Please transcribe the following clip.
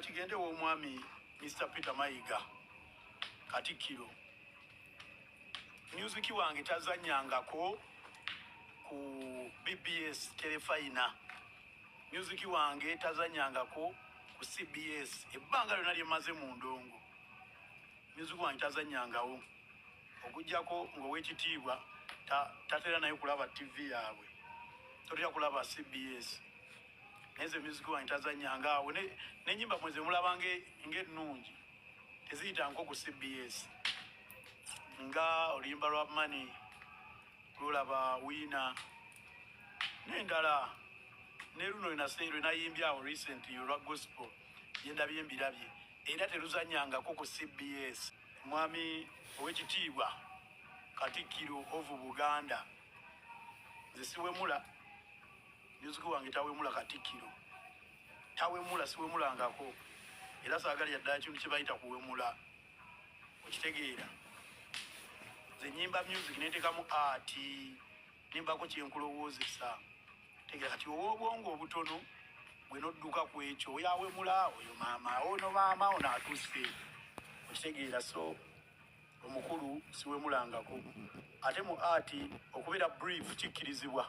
Kino kakigende w'omwami Mr Peter Mayiga, Katikkiro. Music wange tazanyangako ku BBS Terefayina, music wange tazanyangako ku CBS. Ebbanga lyonna lyemaze mu ndongo, music wange tazanyangawo, okugjako ng'owekitiibwa tatera naye kulaba TV yaabwe, totera kulaba CBS. Naye nze music wange tazanyanga awo. N'enyimba mwe zemulaba ng'ennungi teziyitanko ku CBS, nga oluyimba lwa Money lulaba Wiina n'endala, ne luno lwenayimbye awo recently olwa gospel, yendabye mbirabye, era teruzanyangako ku CBS. Mwami owekitiibwa Katikkiro of Buganda, nze siwemula. Music wange tawemula. Katikkiro tawemula, siwemulangako, era saagalira ddala kintu kye bayita kuwemula. Okitegeera? Nze nyimba music neteekamu art, nimbako kyenkulowoozesa. Tegeera, kati ow'obwongo obutono bwe nodduka ku ekyo, oyo awemula, oyo maama, ono maama, ono atuuse. Okitegeera? So omukulu siwemulangako. Ate mu art okubeera brief kikkirizibwa.